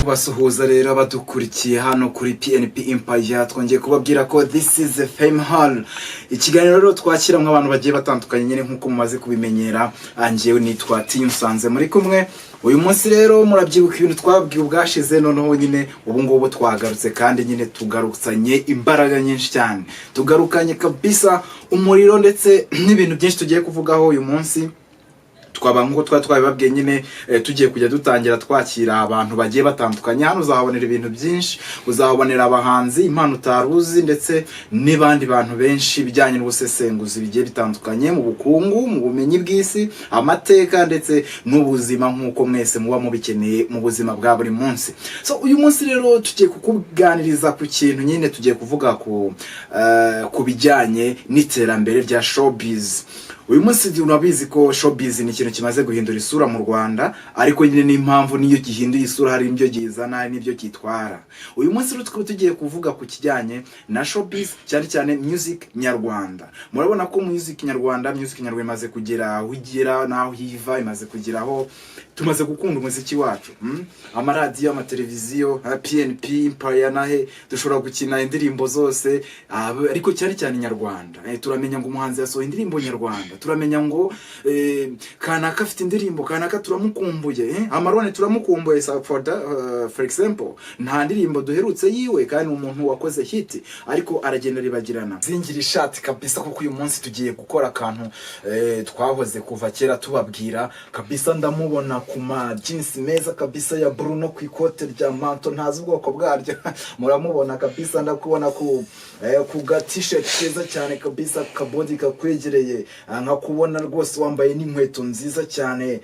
Kubasuhuza rero abadukurikiye hano kuri PNP Empire, twongeye kubabwira ko this is a Fame Hall, ikiganiro rero twakiramo abantu bagiye batandukanye nyine nk'uko mumaze kubimenyera. Njyewe nitwa Tiyunsanze muri kumwe uyu munsi. Rero murabyibuka ibintu twabwiye ubwashize, noneho nyine ubu ngubu twagarutse kandi nyine tugarutsanye imbaraga nyinshi cyane, tugarukanye kabisa umuriro ndetse n'ibintu byinshi tugiye kuvugaho uyu munsi. Twaba nk'uko twaba twabibabwiye nyine, tugiye kujya dutangira twakira abantu bagiye batandukanye. Hano uzahabonera ibintu byinshi, uzahabonera abahanzi, impano utari uzi, ndetse n'abandi bantu benshi, ibijyanye n'ubusesenguzi bigiye bitandukanye mu bukungu, mu bumenyi bw'isi, amateka ndetse n'ubuzima, nk'uko mwese muba mubikeneye mu buzima bwa buri munsi. So uyu munsi rero tugiye kukuganiriza ku kintu nyine, tugiye kuvuga ku bijyanye n'iterambere rya showbiz. Uyu munsi urabizi ko showbiz ni ikintu kimaze guhindura isura mu Rwanda, ariko nyine n'impamvu niyo gihinduye isura hari ibyo gizana, hari n'ibyo cyitwara. Uyu munsi rero tukaba tugiye kuvuga ku kijyanye na showbiz, cyane cyane music nyarwanda. Murabona ko music nyarwanda imaze kugera aho igera n'aho iva, imaze kugera aho tumaze gukunda umuziki wacu. Amaradiyo, amateleviziyo, PNP Empire nahe dushobora gukina indirimbo zose, ariko cyane cyane nyarwanda. Turamenya ngo umuhanzi yasohoye indirimbo nyarwanda, turamenya ngo kanaka afite indirimbo, kanaka turamukumbuye, Amarone turamukumbuye. For example, nta ndirimbo duherutse yiwe kandi ni umuntu wakoze hit, ariko aragenda ribagirana. Zingira ishati kabisa, kuko uyu munsi tugiye gukora akantu twahoze kuva kera tubabwira kabisa. Ndamubona ku ma jeans meza kabisa ya Bruno, ku ikote rya manto ntazi ubwoko bwaryo, muramubona kabisa. Ndakubona ku ga t-shirt keza cyane kabisa, kabodi kakwegereye. Nkakubona rwose wambaye n'inkweto nziza cyane.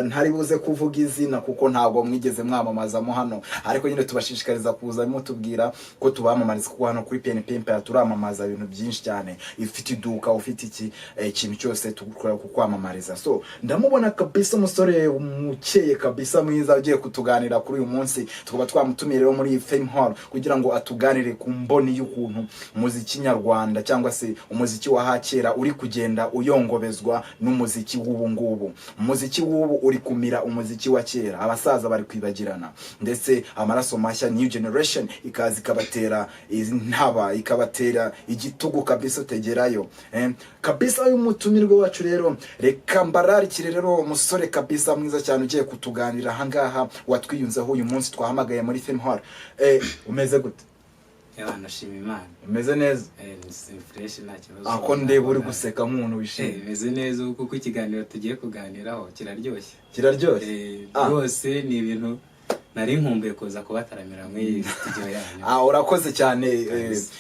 Ntari buze kuvuga izina kuko ntabwo mwigeze mwamamazamo hano, ariko nyine tubashishikariza kuza mutubwira ko tubamamariza, kuko hano kuri PNP Empire turamamaza ibintu byinshi cyane. Ifite iduka, ufite iki, ikintu cyose tugukora kukwamamariza. So ndamubona kabisa, umusore mukeye kabisa, mwiza, ugiye kutuganira kuri uyu munsi. Tukaba twamutumiye rero muri Fame Hall kugira ngo atuganire ku mboni y'ukuntu umuziki nyarwanda cyangwa se umuziki wa hakera uri kugenda uyongobezwa n'umuziki w'ubu ngubu. Umuziki w'ubu uri kumira umuziki wa kera, abasaza bari kwibagirana, ndetse amaraso mashya, new generation, ikaza ikabatera intaba, ikabatera igitugu kabisa utegerayo. Kabisa uyu mutumirwa wacu rero, reka mbararikire rero umusore kabisa mwiza cyane ugiye kutuganira ahangaha, watwiyunzeho uyu munsi twahamagaye muri Fame Hall. Umeze gute? Yawa, ndashima Imana. Umeze neza? Ni fresh, nta kibazo. Ako ndeba uri guseka nk'umuntu wishimye. Meze neza ubu kuko ikiganiro tugiye kuganiraho kiraryoshye. Kiraryoshye. Rwose ni ibintu nari nkumbuye kuza kubataramira muri iyi studio yanyu. Ah, urakoze cyane. Kabisa.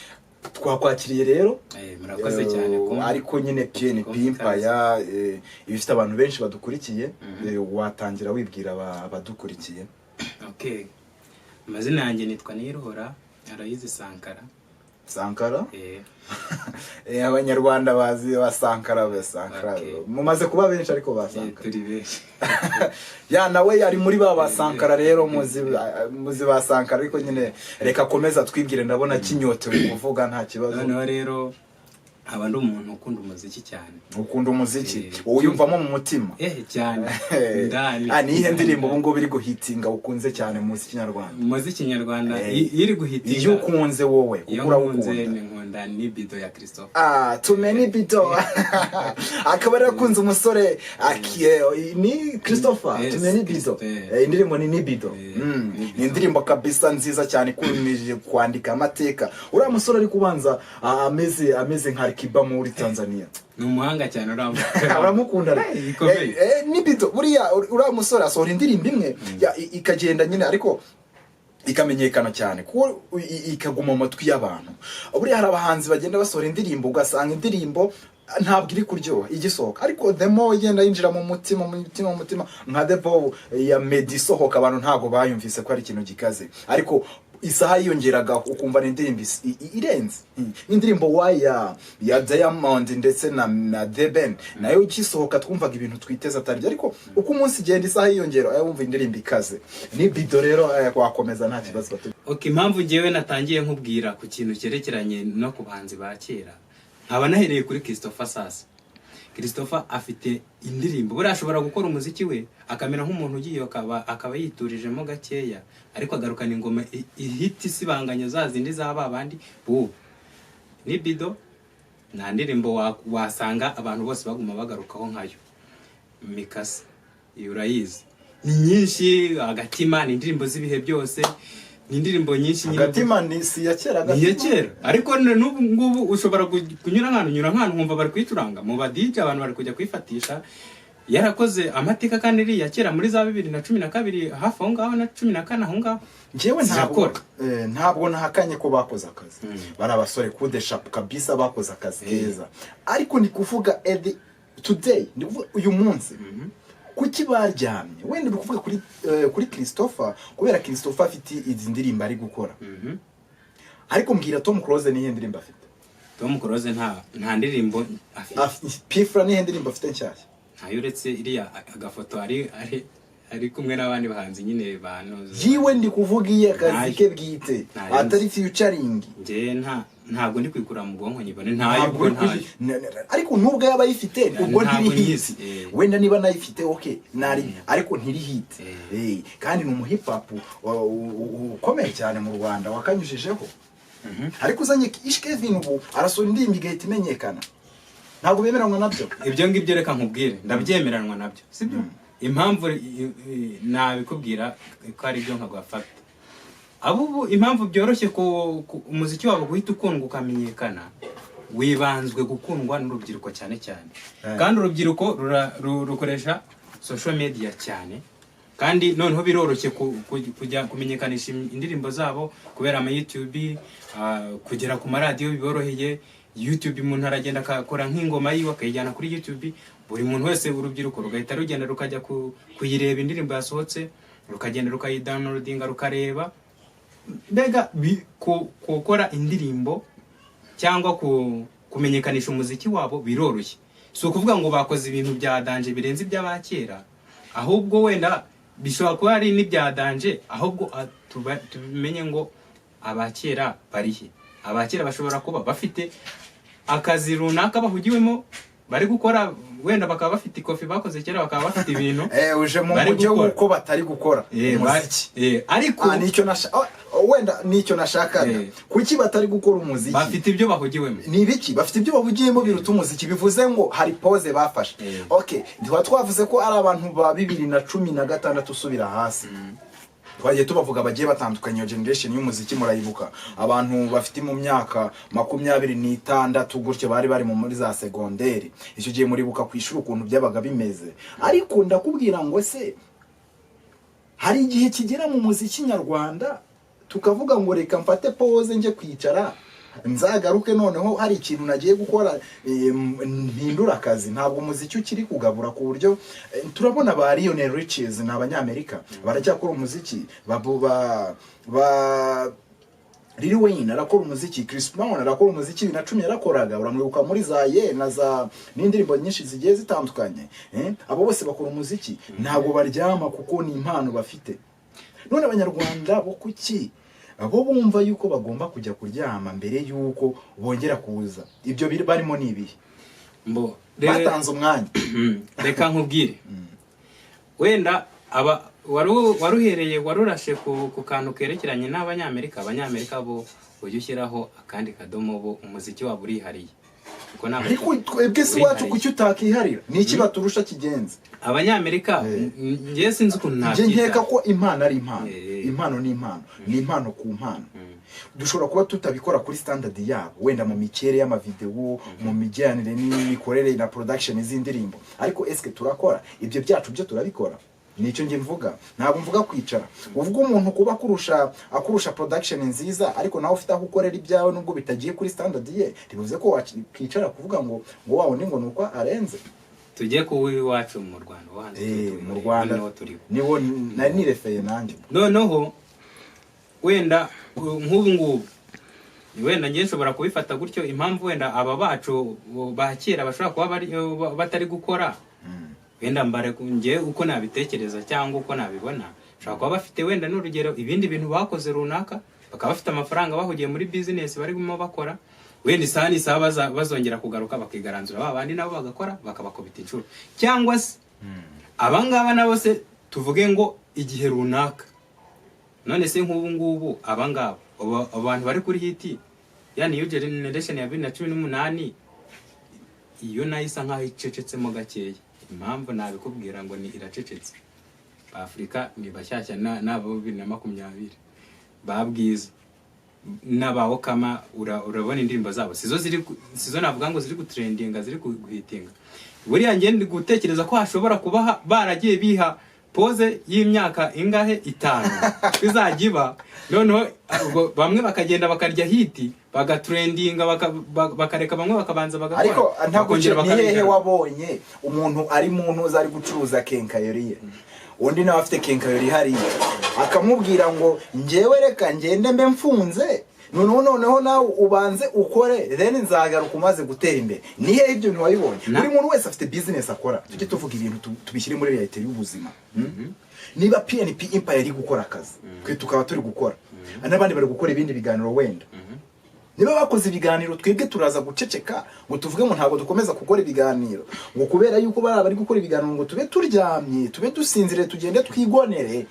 Twakwakiriye rero. Murakoze cyane Ariko nyine PNP kumpa ikaze. Empire iba ifite abantu benshi badukurikiye. Watangira wibwira abadukurikiye. Okay, amazina yanjye nitwa Niyiruhora Aloyizi Sankara. Sankara. Abanyarwanda bazi ba Sankara, ba Sankara. Mumaze kuba benshi ariko ba Sankara. Turi benshi. Ya, nawe yari muri ba Sankara rero, muzi ba Sankara, ariko nyine reka akomeza twibwire, ndabona kinyotewe kuvuga, nta kibazo. Noneho rero aba ndi umuntu ukunda umuziki cyane. Ukunda umuziki? Uwiyumvamo mu mutima? Cyane, ndani. Ah, ni iyihe ndirimbo ubu ngubu iri guhitinga ukunze cyane mu muziki nyarwanda? Mu muziki nyarwanda iri guhitinga? Iyo ukunze wowe, kuko Iyo nkunze urawukunda. ni nkunda Nibido ya Christopher. Ah, tumeni bido akaba yarakunze umusore ni Christopher. Yes, Tumeni bido. Christopher. Indirimbo ni Nibido. Nibido. Ni indirimbo kabisa nziza cyane ikomeje kwandika amateka. Uriya musore ari kubanza ameze nka Alikiba muri Tanzania. Ni umuhanga cyane uriya. Uramukunda? Bikomeye. Nibido buriya uriya musore asohora indirimbo imwe ikagenda nyine, ariko ikamenyekana cyane kuko ikaguma mu matwi y'abantu. Buriya hari abahanzi bagenda basohora indirimbo, ugasanga indirimbo ntabwo iri kuryoha igisohoka, ariko the more igenda yinjira mu mutima, mu mutima, mu mutima, nka The Vow ya Meddy isohoka, abantu ntabwo bayumvise ko ari ikintu gikaze, ariko isaha yiyongeraga ukumva ni indirimbo irenze. Indirimbo wa ya Diamond ndetse na The Ben nayo igisohoka twumvaga ibintu twiteze atari byo, ariko uko umunsi igenda isaha yiyongera, wumva indirimbo ikaze. Ni bido rero, wakomeza nta kibazo. Ok, impamvu ngewe natangiye nkubwira ku kintu cyerekeranye no ku bahanzi ba kera, nkaba nahereye kuri Christopher. Sasa Christopher afite indirimbo, buriya ashobora gukora umuziki we akamera nk'umuntu ugiye akaba yiturijemo gakeya, ariko agarukana ingoma ihita isibanganya za zindi za ba bandi bubu. Nibido nta ndirimbo wasanga abantu bose baguma bagarukaho nkayo. Mikasa iyo urayizi, ni nyinshi. Agatima ni indirimbo z'ibihe byose, ni indirimbo nyinshi nyine. Agatima ni si iya kera? Ni iya kera, ariko n'ubu ngubu ushobora kunyura nk'ahantu, unyura nk'ahantu nkumva bari kuyicuranga mu ba DJ, abantu bari kujya kuyifatisha. Yarakoze amateka kandi iri iya kera, muri za 2012 hafi aho ngaho na 14 aho ngaho. Njyewe ntabwo Zirakora. Ntabwo nahakanye ko bakoze akazi. Bari abasore kudeshapu kabisa, bakoze akazi keza, ariko ni kuvuga edi today, ni kuvuga uyu munsi, kuki baryamye? Wenda uri kuvuga kuri Christopher kubera Christopher afite izi ndirimbo ari gukora, ariko mbwira, Tom Close niyo ndirimbo afite? Tom Close nta ndirimbo afite. P Fla niyo ndirimbo afite nshyashya? Ntayo, uretse iriya agafoto ari kumwe n'abandi bahanzi nyine bantu. Yiwe, ndi kuvuga iye, akazi Ntayo. ke bwite, Ntayo. atari featuring. Njye ntabwo ndi kwikura mu bwonko nyibone, ntayo. Ntabwo Ubwo uri ntayo. Ariko nubwo yaba ayifite, ubwo Ntabwo ntiri hit. nyizi, eh. Wenda niba nayifite, okay, nari, ariko ntiri hit. Kandi ni umu hip hop ukomeye cyane mu Rwanda wakanyujijeho, ariko uzanye Ish Kevin ubu arasohora indirimbo igahita imenyekana, ntabwo bemeranywa nabyo? Ibyo ngibyo reka nkubwire, ndabyemeranwa nabyo, sibyo? Impamvu nabikubwira ko ari byo nkaguha fact, abo ubu impamvu byoroshye ku umuziki wabo guhita ukundwa ukamenyekana, wibanzwe gukundwa n'urubyiruko cyane cyane. Kandi urubyiruko rukoresha social media cyane, kandi noneho biroroshye kujya kumenyekanisha indirimbo zabo kubera ama YouTube, kugera ku maradiyo biboroheye. YouTube, umuntu aragenda akakora nk'ingoma yiwe akayijyana kuri YouTube, buri muntu wese, urubyiruko rugahita rugenda rukajya kuyireba indirimbo yasohotse, rukagenda rukayidownloadinga rukareba. Mbega gukora indirimbo cyangwa kumenyekanisha umuziki wabo biroroshye. Si ukuvuga ngo bakoze ibintu bya danger birenze iby'abakera, ahubwo wenda bishobora kuba ari n'ibya danger, ahubwo tumenye ngo abakera barihe. Abakera bashobora kuba bafite akazi runaka bahugiwemo bari gukora, wenda bakaba bafite ikofi bakoze kera, bakaba bafite ibintu Uje mu bari mujyo gukora. w'uko batari gukora umuziki. Ariko Ah, nicyo oh, oh, wenda nicyo nashakaga. Kuki batari gukora umuziki? Bafite ibyo bahugiwemo. Ni ibiki bafite ibyo bahugiyemo biruta umuziki? Bivuze ngo hari pause bafashe. Okay, tuba twavuze ko ari abantu ba 2016 usubira hasi, twagiye tubavuga bagiye batandukanye. Iyo generation y'umuziki murayibuka, abantu bafite mu myaka 26 gutyo, bari bari muri za segonderi icyo gihe. Muribuka ku ishuri ukuntu byabaga bimeze. Ariko ndakubwira ngo se hari igihe kigera mu muziki nyarwanda tukavuga ngo reka mfate pause njye kwicara, nzagaruke noneho hari ikintu nagiye gukora, mpindura akazi? Ntabwo umuziki ukiri kugabura ku buryo turabona ba Lionel Richie ni abanyamerika baracyakora umuziki, ba Lil Wayne arakora umuziki, Chris Brown arakora umuziki, 2010 yarakoraga, uramwibuka muri za ye na za n'indirimbo nyinshi zigiye zitandukanye. Abo bose bakora umuziki, ntabwo baryama kuko ni impano bafite. None abanyarwanda bo kuki bo bumva yuko bagomba kujya kuryama mbere yuko bongera kuza? Ibyo biri barimo ni ibihe? Mbo Batanze umwanya. Reka nkubwire, wenda aba waruhereye warurashe ku kantu kerekeranye n'abanyamerika. Abanyamerika bo ujya ushyiraho akandi kadomo, bo umuziki wabo urihariye. Kuko ntabwo Ariko twebwe si iwacu? Urihariye. Kuki utakiharira? Ni iki baturusha kigenza? Abanyamerika, njye sinzi ukuntu Njye nabyita. nkeka ko impano ari impano. Impano ni impano, ni impano ku mpano. Dushobora kuba tutabikora kuri standard yabo, wenda mu mikere y'amavideo, mu mijyanire n'imikorere na production z'indirimbo, ariko eske turakora ibyo byacu? Byo turabikora, nicyo njye mvuga. Ntabwo mvuga kwicara, uvuga umuntu kuba akurusha production nziza, ariko nawe ufite aho ukorera ibyawe nubwo bitagiye kuri standard ye, ntibivuze ko wakicara kuvuga ngo wa wundi ngo ni uko arenze. Tujye ku w'iwacu mu Rwanda wo hanze. Mu Rwanda. Niho turiho. Niwo nari nirefeye nanjye. Noneho wenda nk'ubu ngubu wenda njye nshobora kubifata gutyo, impamvu wenda aba bacu ba kera bashobora kuba batari gukora, wenda mbare njye uko nabitekereza cyangwa uko nabibona, bashobora kuba bafite wenda n'urugero ibindi bintu bakoze runaka, bakaba bafite amafaranga, bahugiye muri business barimo bakora. Wenda isaha n'isaha bazongera kugaruka bakigaranzura ba bandi, nabo bagakora bakabakubita inshuro, cyangwa se abangaba nabo se tuvuge ngo igihe runaka. None se nk'ubu ngubu abangaba, abantu bari kuri hit ya new generation ya 2018, iyo nayo isa nkaho icecetsemo gakeya. Impamvu nabikubwira ngo ni iracecetse, Afurika ni bashyashya n'abo 2020 ba Bwiza n'aba Okama, urabona indirimbo zabo sizo ziri sizo navuga ngo ziri gutrendinga, ziri guhitinga. Buriya njye ndi gutekereza ko hashobora kuba baragiye biha pause y'imyaka ingahe, 5 izajya iba, noneho ubwo bamwe bakagenda bakarya hit, bagatrendinga, bakareka bamwe bakabanza bagakora, Ariko ntabwo bakongera ni hehe bakabigarura. wabonye umuntu ari mu ntuza, ari gucuruza quincaillerie ye, undi nawe afite quincaillerie hariya, akamubwira ngo njyewe reka ngende mbe mfunze, noneho nawe ubanze ukore, then nzagaruka umaze gutera imbere? Ni hehe ibyo bintu wabibonye? Buri muntu wese afite business akora. Tujye tuvuga ibintu tubishyire muri réalité y'ubuzima. Niba PNP Empire iri gukora akazi, twe tukaba turi gukora, n'abandi bari gukora ibindi biganiro, wenda niba bakoze ibiganiro, twebwe turaza guceceka ngo tuvuge ngo ntabwo dukomeza gukora ibiganiro, ngo kubera yuko bariya bari gukora ibiganiro, ngo tube turyamye, tube dusinzire, tugende twigonere,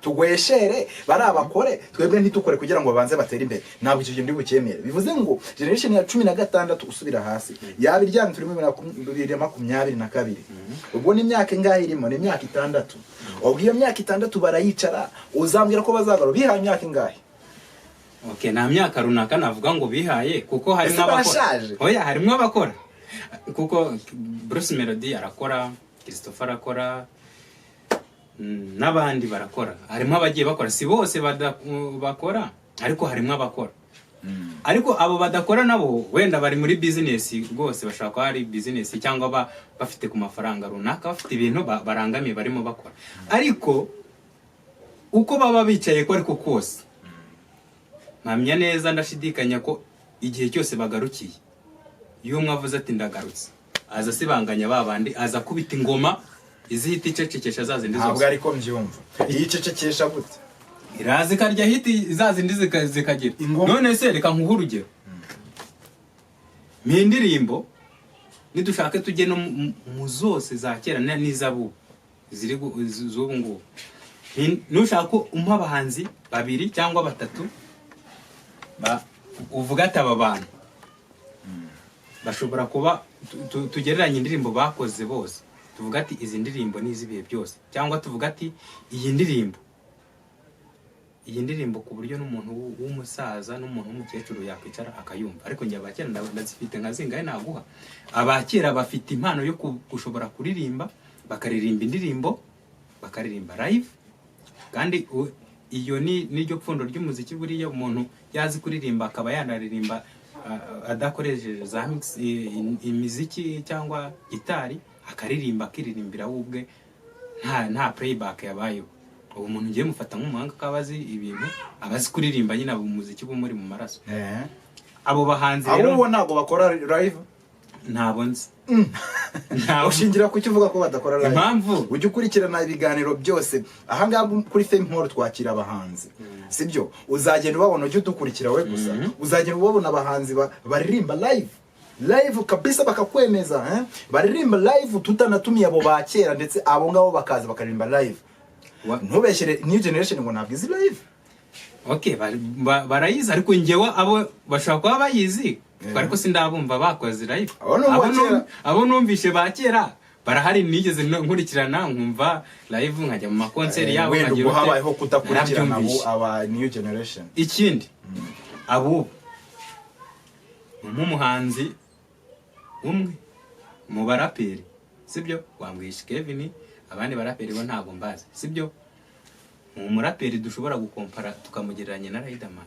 tugweshere, bariya bakore, twebwe ntitukore kugira ngo babanze batere imbere? Ntabwo icyo kintu ndi bucyemere. Bivuze ngo generation ya 16 usubira hasi yaba iryamye. Turi muri 2022, ubwo ni imyaka ingahe irimo? Ni imyaka 6. Ubwo iyo myaka 6 barayicara, uzambwira ko bazagaruka bihaye imyaka ingahe? Okay, nta myaka runaka navuga ngo bihaye, kuko harimo Ese abakora. barashaje? Oya, harimo abakora, kuko Bruce Melody arakora, Christopher arakora, n'abandi barakora. Harimo abagiye bakora, si bose bakora, ariko harimo abakora. Ariko abo badakora nabo wenda bari muri business rwose, bashobora kuba ari business cyangwa bafite ku mafaranga runaka, bafite ibintu barangamiye barimo bakora. Ariko uko baba bicaye ko ariko kose, mpamya neza ndashidikanya ko igihe cyose bagarukiye, iyo umwe avuze ati "Ndagarutse", aza asibanganya ba bandi, aza akubita ingoma izihita icecekesha za zindi Ntabwo zose. ariko mbyumva. Yicecekesha gute? Iraza ikarya hit, za zindi zikagira. Ingoma. None se reka nkuhe urugero mu indirimbo, nidushake tujye no mu zose za kera n'iz'abubu ziri z'ubu ngubu. Nushaka umpa abahanzi babiri cyangwa batatu uvuga ati aba bantu bashobora kuba tugereranye indirimbo bakoze bose, tuvuga ati izi ndirimbo ni iz'ibihe byose, cyangwa tuvuga ati iyi ndirimbo ku buryo n'umuntu w'umusaza n'umuntu w'umukecuru yakwicara akayumva. Ariko njye abakera ndazifite nka zingahe naguha. Abakera bafite impano yo gushobora kuririmba, bakaririmba indirimbo, bakaririmba live, kandi iyo ni niryo pfundo ry'umuziki. Buriya umuntu yazi kuririmba, akaba yanaririmba adakoresheje za mix, imiziki cyangwa gitari, akaririmba akiririmbira we ubwe, nta playback yabayeho, uwo muntu ngiye mufata nk'umuhanga, ko aba azi ibintu, aba azi kuririmba nyine, aba umuziki bumuri mu maraso. Abo bahanzi Abo rero bo ntabwo bakora live? Ntabwo nzi. Ntabwo. Ushingira ku cyo uvuga ko badakora live? Impamvu Ujya ukurikirana ibiganiro byose ahangaha kuri Fame Hall, twakira abahanzi, sibyo? Uzagenda ubabona, ujye udukurikira we gusa. Uzagenda ubabona abahanzi baririmba live, live kabisa, bakakwemeza, eh? Baririmba live tutanatumiye abo ba kera, ndetse abo ngabo bakaza bakaririmba live. Ntubeshyere new generation ngo ntabwo izi live. Okay, barayizi, ariko njyewe abo bashobora kuba bayizi, ariko sindabumva bakoze live. Abo ni uwa kera. Abo numvishe ba kera barahari, nigeze nkurikirana nkumva live, nkajya mu makonseri yabo, Wenda nkagira ubwo ute, habayeho kudakurikirana abo narabyumvishe. aba new generation. Ikindi, abubu nk'umuhanzi umwe mu baraperi, sibyo? Wambwisha Kevin, abandi baraperi bo ntabwo mbazi, sibyo? Mu muraperi dushobora gukompara tukamugereranya na Riderman,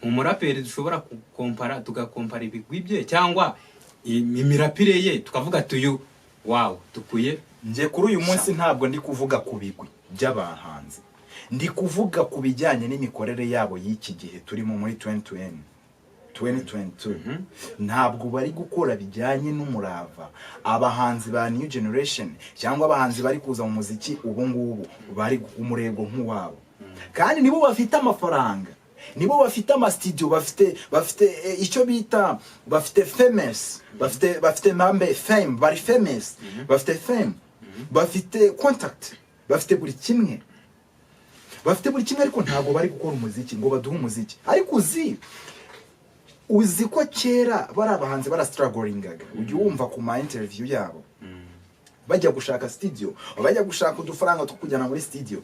mu muraperi dushobora gukompara, tugakompara ibigwi bye cyangwa imirapire ye, tukavuga ati uyu wawu dukwiye. Njye kuri uyu munsi ntabwo ndi kuvuga ku bigwi by'abahanzi, ndi kuvuga ku bijyanye n'imikorere yabo y'iki gihe turimo muri 2020, 2022. Ntabwo bari gukora bijyanye n'umurava abahanzi ba new generation cyangwa abahanzi bari kuza mu muziki ubu ngubu bari umurego nk'uwabo, kandi nibo bafite amafaranga. Nibo bafite amasitidiyo, bafite icyo bita, bafite famous, bafite mambe fame, bari famous, bafite fame, bafite contact, bafite buri kimwe, bafite buri kimwe, ariko ntabwo bari gukora umuziki ngo baduhe umuziki. Ariko uzi ko kera bari abahanzi barastrugglingaga, ujya wumva ku ma interview yabo bajya gushaka studio, bajya gushaka udufaranga two kujyana muri studio,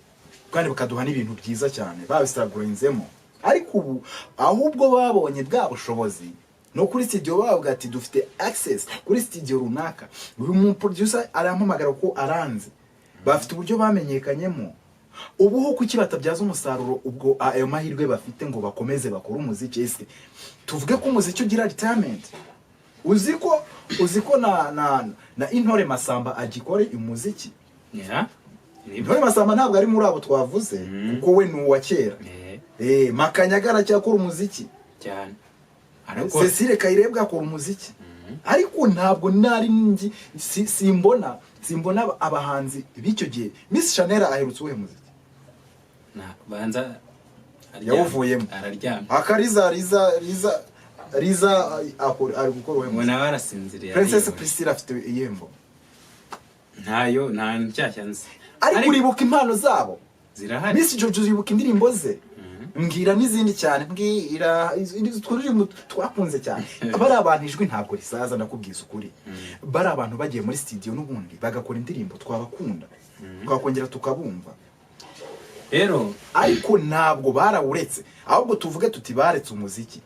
kandi bakaduha n'ibintu byiza cyane babistrugglinzemo. Ariko ubu ahubwo babonye bwa bushobozi no kuri studio, bavuga ati dufite access kuri studio runaka, uyu mu producer arampamagara ko aranze, bafite uburyo bamenyekanyemo. Ubu ho kuki batabyaza umusaruro ubwo ayo mahirwe bafite ngo bakomeze bakore umuziki? Ese tuvuge ko umuziki ugira retirement? Uzi ko na Intore Masamba agikora umuziki? Yeah. Nibyo. Intore Masamba ntabwo ari muri abo twavuze, kuko we ni uwa kera. Makanyaga aracyakora umuziki. Cyane, arakora. Cecile Kayirebwa akora umuziki, ariko ntabwo nari ngi simbona abahanzi b'icyo gihe. Miss Chanel aherutse uwuhe muziki? Na banza aryamye. Yawuvuyemo. Araryamye. Akariza Riza akora, ari gukora uwuhe Ngo muziki? Nawe arasinziriye. Princess Ariyobewe. Priscilla afite ihembo? Ntayo, nta nshyashya nzi. Ariko uribuka impano zabo? Zirahari. Miss Jojo, uribuka indirimbo ze? Mbwira n'izindi cyane, mbwira uturirimbo twakunze cyane. Bari abantu ijwi ntabwo risaza, ndakubwiza ukuri. Bari abantu bagiye muri studio n'ubundi bagakora indirimbo, twabakunda, twakongera tukabumva. Rero Ariko ntabwo barawuretse, ahubwo tuvuge tuti baretse umuziki.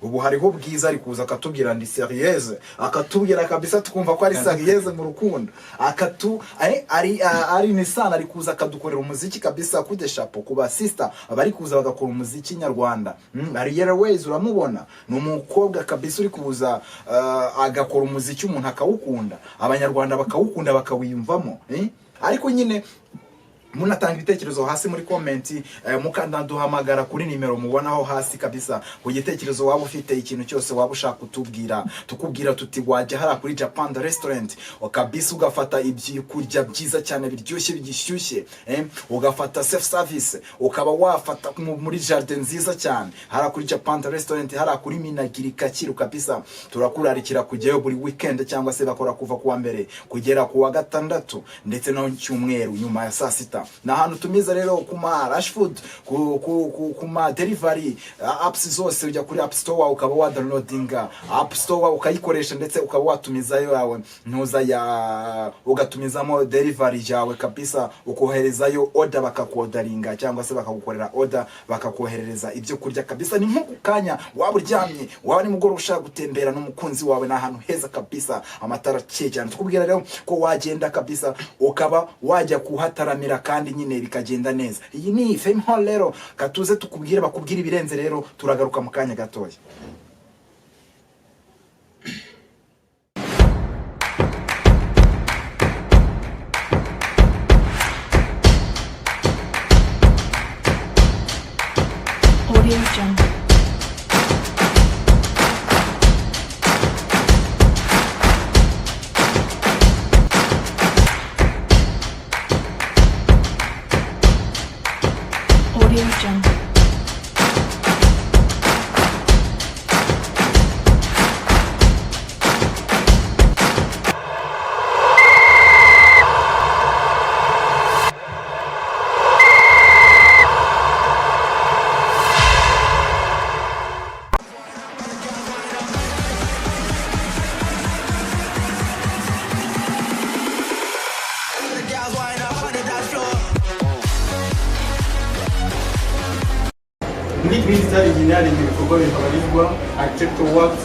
Ubu hariho Bwiza ari kuza akatubwira ndi sérieuse, akatubwira kabisa tukumva ko ari sérieuse mu rukundo, akatu ari Nissan ari kuza akadukorera umuziki kabisa. Kude chapeau ku ba sister bari kuza bagakora umuziki nyarwanda. Ariel Wayz uramubona, ni umukobwa kabisa uri kuza agakora umuziki umuntu akawukunda, abanyarwanda bakawukunda, bakawiyumvamo, eh? Ariko nyine munatanga ibitekerezo hasi muri comment, mukanaduhamagara kuri nimero mubonaho hasi kabisa ku gitekerezo waba ufite, ikintu cyose waba ushaka kutubwira. Tukubwira tuti wajya hariya kuri Japan Restaurant kabisa, ugafata ibyo kurya byiza cyane biryoshye bigishyushye, ugafata self service, ukaba wafata muri jardin nziza cyane hariya kuri Japan Restaurant, hariya kuri Minagiri Kacyiru kabisa. Turakurarikira kujyayo buri weekend, cyangwa se bakora kuva kuwa mbere kugera ku wa gatandatu, ndetse no cyumweru nyuma ya saa sita. Ni ahantu tumiza rero ku ma rush food, ku ma delivery apps zose. Ujya kuri App Store ukaba wa downloadinga App Store ukayikoresha, ndetse ukaba watumizayo yawe ntuza ya ugatumizamo delivery yawe kabisa, ukoherezayo order, bakakuorderinga cyangwa se bakagukorera order, bakakoherereza ibyo kurya kabisa. Ni nko ku kanya, waba uryamye, waba nimugoroba ushaka gutembera n'umukunzi wawe, ni ahantu heza kabisa, amatara akeye cyane. Tukubwira rero ko wagenda kabisa ukaba wajya kuhataramira kandi nyine bikagenda neza. Iyi ni Fame Hall. Rero katuze tukubwire, bakubwire ibirenze. Rero turagaruka mu kanya gatoya. Audio Jungle. Audio Jungle. Girls wind up on the dance floor. Muri Green Star Engineering ibikorwa bihabarizwa: architectural works,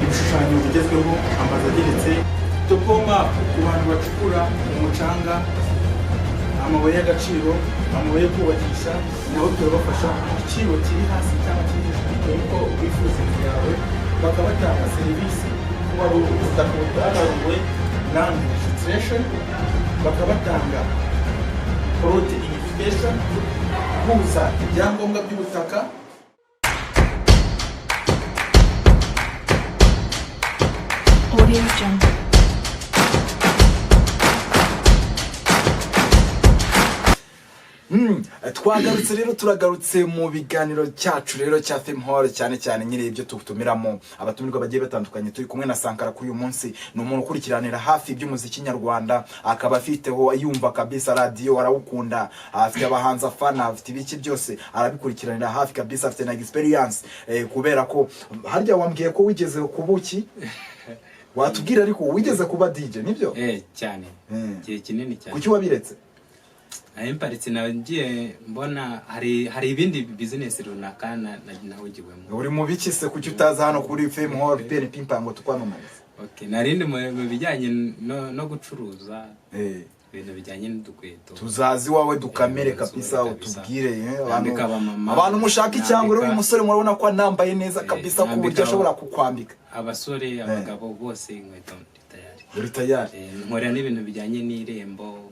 ibishushanyo bigezweho, amazu ageretse, topo map ku bantu bacukura umucanga, amabuye y'agaciro, amabuye yo kubakisha, nabo turabafasha ku giciro kiri hasi cyangwa kiri hejuru bitewe n'uko wifuza inzu yawe. Bakaba batanga serivisi kubarura ubutaka butabaruwe, land registration, bakaba batanga plot unification, guhuza ibyangombwa by'ubutaka. Audio Jungle. Twagarutse rero, turagarutse mu biganiro cyacu rero cya Fame Hall, cyane cyane nyine ibyo tutumiramo abatumirwa bagiye batandukanye. Turi kumwe na Sankara kuri uyu munsi. Ni umuntu ukurikiranira hafi iby'umuziki nyarwanda, akaba afiteho yumva kabisa radio, arawukunda, afite abahanzi afana, afite ibiki byose arabikurikiranira hafi kabisa, afite na experience, kubera ko harya wambwiye ko wigeze kubuki watubwira, ariko wigeze kuba DJ, nibyo? Eh, cyane. Igihe kinini cyane. Kuki wabiretse? Aho mparitse, nagiye mbona hari ibindi business runaka nahugiwemo. Uri mu biki se? Kuki utaza hano kuri Fame Hall PNP Mpango tukwamamariza? Okay, narindi mu bijyanye no gucuruza ibintu bijyanye n'udukweto. Tuzazi iwawe dukamere. Eh, kabisa. kabisa. Utubwire, abantu Nambika abamama, abantu mushaka icyangwe rero, uyu musore murabona ko anambaye neza kabisa, ku buryo nambika ashobora kukwambika. Abasore, abagabo bose, inkweto ndi tayari. Uri tayari. Nkorera n'ibintu bijyanye n'irembo,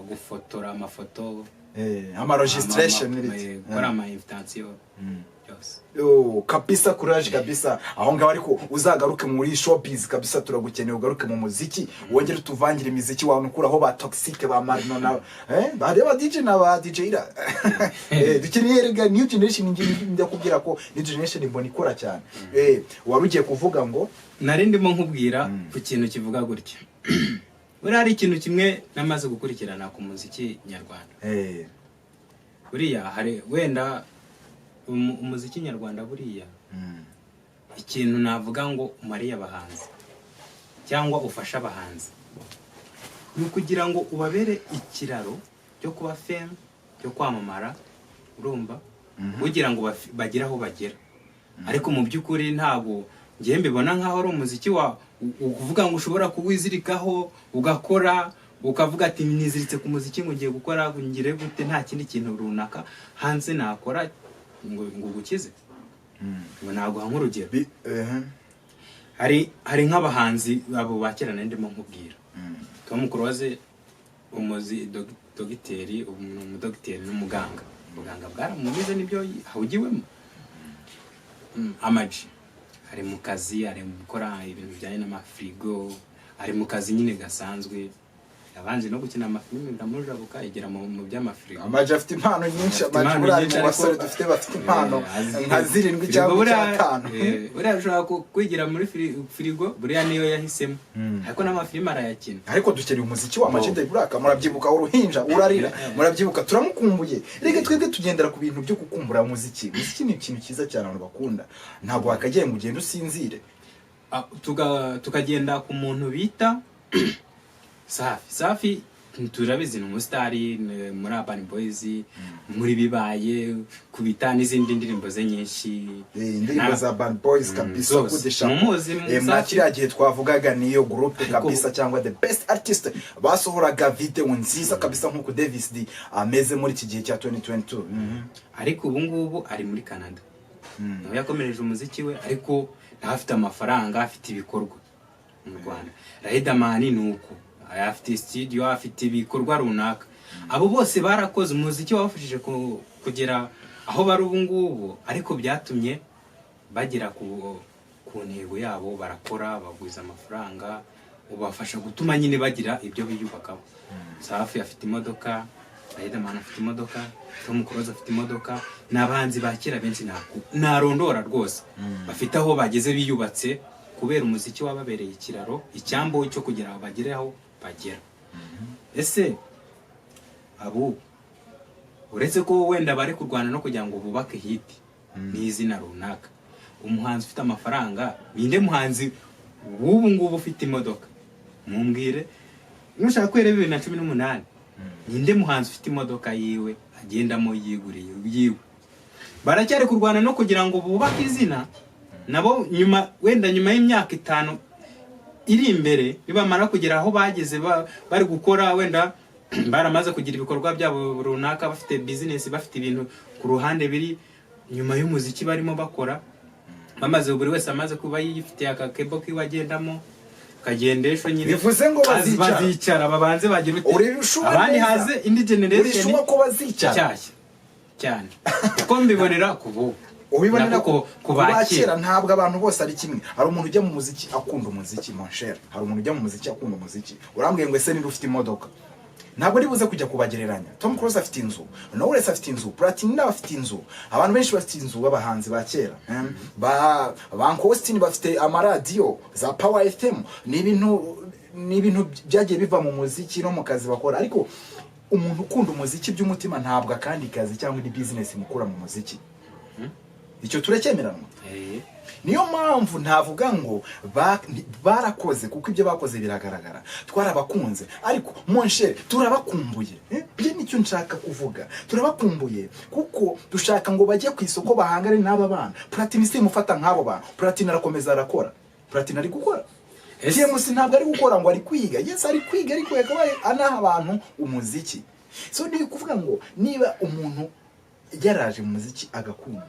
gufotora amafoto, ama registration n'ibiki. Gukora ama invitation byose. Yo, kabisa, courage kabisa aho ngaho. Ariko uzagaruke muri showbiz kabisa, turagukeneye. Ugaruke mu muziki, wongere utuvangire imiziki wawe, ukuraho ba Toxic, ba Marino na bareba DJ na ba DJ ira. Dukeneye rega new generation. Ngiye ndakubwira ko new generation mbona ikora cyane. Wari ugiye kuvuga ngo? Nari ndimo nkubwira ku kintu kivuga gutya: buriya hari ikintu kimwe namaze gukurikirana ku muziki nyarwanda. Buriya hari wenda umuziki nyarwanda, buriya ikintu navuga ngo umariye abahanzi cyangwa ufasha abahanzi ni ukugira ngo ubabere ikiraro cyo kuba fame, cyo kwamamara, urumva, kugira ngo bagere aho bagera. Ariko mu by'ukuri ntabwo ngewe mbibona nk'aho ari umuziki wa ukuvuga ngo ushobora kuwizirikaho ugakora, ukavuga ati: "Niziritse ku muziki, ngo ngiye gukora, ngo ngire gute, nta kindi kintu runaka hanze nakora ngo ugukize." Ngo naguha nk'urugero. Hari nk'abahanzi abo ba kera nari ndimo nkubwira. Tom Close, umuzi dogiteri, ubu ni umudogiteri n'umuganga, ubuganga bwaramumize, nibyo ahugiwemo. Ama G ari mu kazi, ari mu gukora ibintu bijyanye n'amafirigo, ari mu kazi nyine gasanzwe. Yabanje no gukina amafilime, biramujabuka, igera mu by'amafirigo. Ama G afite impano nyinshi. Afite Ama G impano buriya ari nyinshi, mu ariko- basore dufite bafite impano nka zirindwi Firigo cyangwa icyatanu. Buriya ushobora kwigira muri firigo, buriya niyo yahisemo, ariko n'amafilime arayakina. Ariko dukeneye umuziki wa Ama G The Black. Murabyibuka Uruhinja Urarira? Murabyibuka? Turamukumbuye. Reka twebwe tugendera ku bintu byo gukumbura umuziki. Umuziki ni ikintu cyiza cyane abantu bakunda, ntabwo wakagiye ngo ugende usinzire. Ah, tukagenda ku muntu bita Safi. Safi turabizi, ni umusitari muri Urban Boys, muri Bibaye, Kubita n'izindi ndirimbo ze nyinshi. Indirimbo za Urban Boys kabisa. Zose. Good shot. Mumuzi, mwa Safi. kiriya gihe twavugaga niyo groupe Ariko- kabisa, cyangwa the best artist basohoraga video nziza kabisa, nk'uko Davis D ameze muri iki gihe cya 2022. Ariko ubu ngubu ari muri Canada, nawe yakomereje umuziki we, ariko nawe afite amafaranga, afite ibikorwa mu Rwanda. Riderman ni uko, afite studio, afite ibikorwa runaka. Abo bose barakoze umuziki wabafashije kugera aho bari ubu ngubu, ariko byatumye bagera ku ntego yabo, barakora, bagwiza amafaranga, ubafasha gutuma nyine bagira ibyo biyubakaho. Safi afite imodoka, Riderman afite imodoka, Tom Close afite imodoka, n'abahanzi ba kera benshi narondora rwose bafite aho bageze biyubatse kubera umuziki wababereye ikiraro, icyambu cyo kugira ngo bagere aho bagera. Ese abo, uretse ko wenda bari kurwana no kugira ngo bubake hit n'izina runaka, umuhanzi ufite amafaranga ninde? Muhanzi w'ubu ngubu ufite imodoka, mumbwire. Nushaka kwera 2018, ninde muhanzi ufite imodoka yiwe agendamo, yiguriye yiwe? Baracyari kurwana no kugira ngo bubake izina nabo. Nyuma, wenda nyuma y'imyaka 5 iri imbere, nibamara kugera aho bageze, bari gukora, wenda baramaze kugira ibikorwa byabo runaka, bafite business, bafite ibintu ku ruhande biri nyuma y'umuziki barimo bakora, bamaze, buri wese amaze kuba yifitiye akakebo kiwe agendamo, kagendesho nyine. Bivuze ngo bazicara. Bazicara babanze bagire ute? Uri sure Abandi neza? haze indi generation Uri sure ko bazicara? nshyashya cyane, kuko mbibonera ku bubu. Ubibonera Nako ku ku ba ba kera. kera. Ntabwo abantu bose ari kimwe. Hari umuntu ujya mu muziki akunda umuziki, mon cher. Hari umuntu ujya mu muziki akunda umuziki. Urambwiye ngo ese niba ufite imodoka? Ntabwo ari buze kujya kubagereranya. Tom Close afite inzu, Knowless afite inzu, Platini nawe afite inzu, abantu benshi bafite inzu b'abahanzi ba kera. Ba Uncle Austin bafite amaradiyo za Power FM. Ni ibintu byagiye biva mu muziki no mu kazi bakora. Ariko umuntu ukunda umuziki by'umutima ntabwo akandi kazi cyangwa indi business mukura mu muziki. Icyo turacyemeranwa. Niyo mpamvu ntavuga ngo barakoze, kuko ibyo bakoze biragaragara, twarabakunze. Ariko mon cher, turabakumbuye. Byo nicyo nshaka kuvuga, turabakumbuye kuko dushaka ngo bajye ku isoko bahangane n'aba bana. Platini simufata nk'abo bantu. Platini arakomeza arakora, Platini ari gukora. TMC ntabwo ari gukora ngo ari kwiga. Yes, ari kwiga, ariko yakabaye anaha abantu umuziki. So ni ukuvuga ngo niba umuntu yaraje mu muziki agakundwa,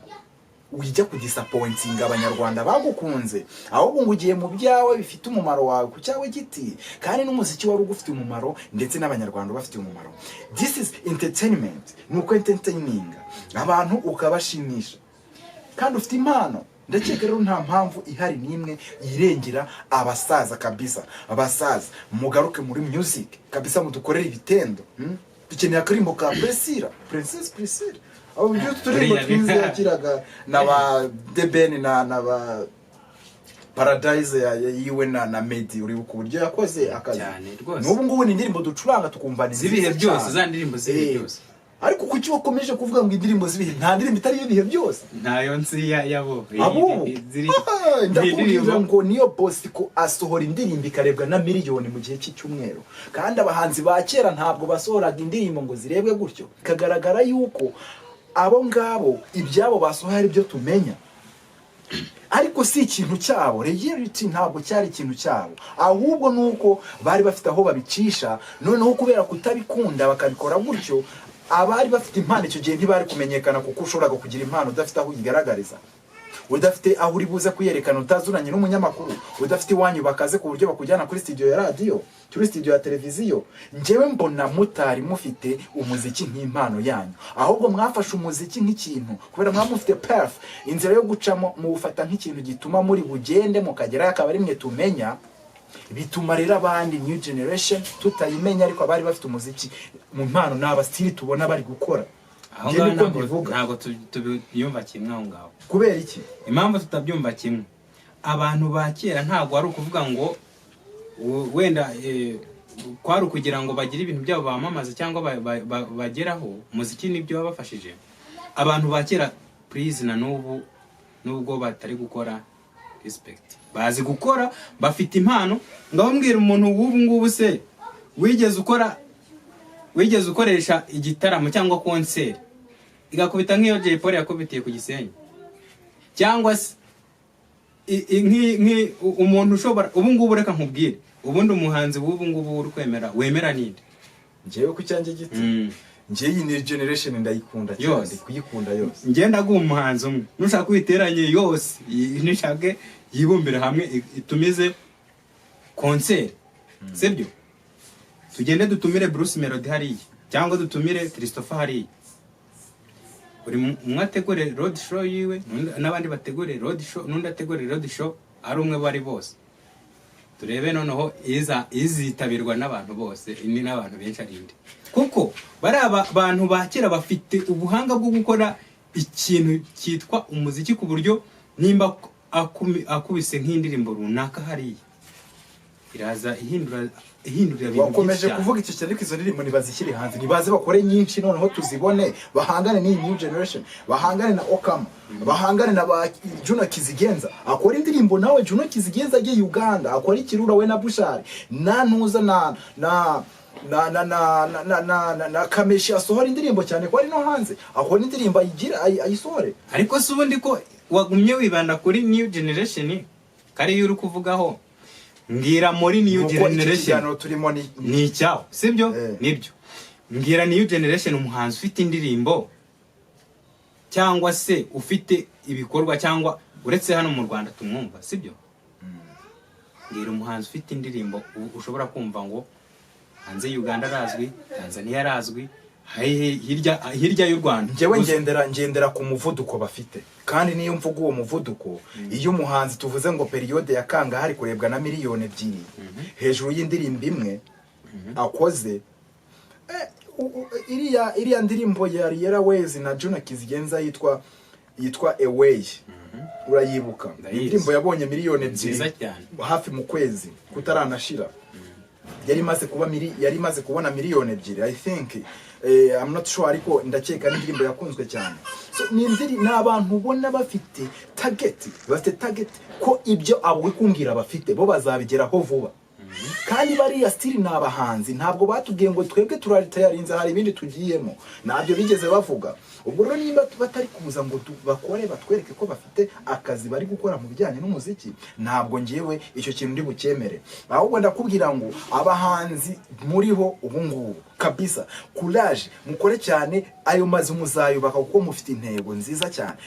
ujya kudisappointinga Abanyarwanda bagukunze, ahubwo ngo ugiye mu byawe bifite umumaro wawe ku cyawe giti, kandi n'umuziki wari ugufitiye umumaro ndetse n'Abanyarwanda ubafitiye umumaro. This is entertainment, ni uko entertaining abantu ukabashimisha kandi ufite impano. Ndakeka rero nta mpamvu ihari n'imwe yirengera abasaza kabisa. Abasaza, mugaruke muri music kabisa, mudukorere ibitendo. Dukeneye akarimbo ka Priscilla, Princess Priscilla, abo buryo uturirimbo Buriya twiza yakiraga na ba The Ben na ba Paradise yiwe na Meddy. Uribuka uburyo yakoze akazi? Cyane rwose. N'ubu ngubu ni indirimbo ducuranga tukumva ni Z'ibihe nziza byose, cyane. za ndirimbo z'ibihe byose. Ariko kuki wakomeje kuvuga ngo indirimbo z'ibihe? Nta ndirimbo itari iy'ibihe byose. Ntayo nzi yabo. Abubu Ziri ndakubwira indirimbo- ngo Niyo Bosco asohora indirimbo ikarebwa na miliyoni mu gihe cy'icyumweru, kandi abahanzi ba kera ntabwo basohoraga indirimbo ngo zirebwe gutyo. Bikagaragara yuko abo ngabo ibyabo basohoye ari byo tumenya, ariko si ikintu cyabo. Reality ntabwo cyari ikintu cyabo, ahubwo ni uko bari bafite aho babicisha. Noneho kubera kutabikunda bakabikora gutyo. Abari bafite impano icyo gihe ntibari kumenyekana, kuko ushoboraga kugira impano udafite aho uyigaragariza, udafite aho uri buze kuyerekana, utazuranye n'umunyamakuru, udafite iwanyu bakaze ku buryo bakujyana kuri studio ya radiyo, kuri studio ya televiziyo. Njyewe mbona mutari mufite umuziki nk'impano yanyu, ahubwo mwafashe umuziki nk'ikintu kubera mwaba mufite path, inzira yo gucamo, muwufata nk'ikintu gituma muri bugende mukagerayo, akaba ari mwe tumenya. Bituma rero abandi new generation tutayimenya, ariko abari bafite umuziki mu mpano ni abasitiri tubona bari gukora. Aho Njye ngaho niko ntabwo mbivuga. Ntabwo tubyumva kimwe aho ngaho. Kubera iki? Impamvu tutabyumva kimwe, abantu ba kera ntabwo ari ukuvuga ngo wenda kwari ukugira ngo bagire ibintu byabo bamamaza cyangwa bageraho. Umuziki nibyo wabafashije. Abantu ba kera, please, na n'ubu nubwo batari gukora, respect, bazi gukora, bafite impano. Ngaho mbwira umuntu w'ubu ngubu se wigeze ukora, wigeze ukoresha igitaramo cyangwa concert igakubita nk'iyo Jay Polly yakubitiye ku Gisenyi, cyangwa se umuntu ushobora ubu ngubu, reka nkubwire, ubundi umuhanzi w'ubu ngubu uri kwemera, wemera ninde? Njyewe ku cyanjye giti, njyewe iyi new generation ndayikunda cyane. Yose. Ndi kuyikunda yose. Ngenda guha umuhanzi umwe, nushaka uyiteranye yose, nishake yibumbire hamwe, itumize concert, sibyo? Tugende dutumire Bruce Melody hariya cyangwa dutumire Christopher hariya, buri umwe ategure road show yiwe, n'abandi bategure road show, n'undi ategure road show, ari umwe bari bose, turebe noneho iza izitabirwa n'abantu bose ni n'abantu benshi ari inde. Kuko bari aba bantu ba kera bafite ubuhanga bwo gukora ikintu cyitwa umuziki, ku buryo nimba akubise nk'indirimbo runaka hariya, iraza ihindura ibintu byinshi Wakomeje cyane. kuvuga icyo kintu, ariko izo ndirimbo ntibazishyire hanze, ntibaze bakore nyinshi noneho tuzibone, bahangane n'iyi new generation, bahangane na Okama, bahangane na ba Juno Kizigenza. Akora indirimbo nawe Juno Kizigenza agiye Uganda, akora ikirura we na Bushari na Ntuza na Kameshi, asohora indirimbo cyane ko ari no hanze, akora indirimbo ayigira ayisohore. Ariko se ubundi ko wagumye wibanda kuri new generation, kariyo uri kuvugaho, mbwira muri new Nuko iki generation. kiganiro turimo ni Ni icyawo, sibyo? Eh. Nibyo. Mbwira new generation umuhanzi ufite indirimbo cyangwa se ufite ibikorwa, cyangwa uretse hano mu Rwanda tumwumva, sibyo? Mbwira umuhanzi ufite indirimbo ushobora kumva ngo hanze Uganda arazwi, Tanzania arazwi, hehe, hirya hirya y'u Rwanda. Njyewe ngendera ku muvuduko bafite, kandi niyo mvuga uwo muvuduko, iyo umuhanzi tuvuze ngo période ya kanga hari kurebwa na 2 miliyoni hejuru y'indirimbo imwe akoze. Iriya ndirimbo ya Ariel Wayz na Juno Kizigenza yitwa Away, urayibuka? Ndayizi. Indirimbo yabonye miliyoni 2 Nziza cyane. hafi mu kwezi kutaranashira. Yari imaze kubona miliyoni 2, I think. I'm not sure, ariko ndakeka n'indirimbo yakunzwe cyane. So ni abantu ubona bafite target, bafite target ko ibyo abo kumbwira bafite bo bazabigeraho vuba. Kandi bariya still ni abahanzi, ntabwo batubwiye ngo twebwe turatayarinze, hari ibindi tugiyemo, ntabyo bigeze bavuga. Ubwo rero nimba batari kuza ngo bakore, batwereke ko bafite akazi bari gukora mu bijyanye n'umuziki, ntabwo ngewe icyo kintu ndi bucyemere. Ahubwo ndakubwira ngo abahanzi muriho ubu ngubu, kabisa courage, mukore cyane, ayo mazu muzayubaka kuko mufite intego nziza cyane.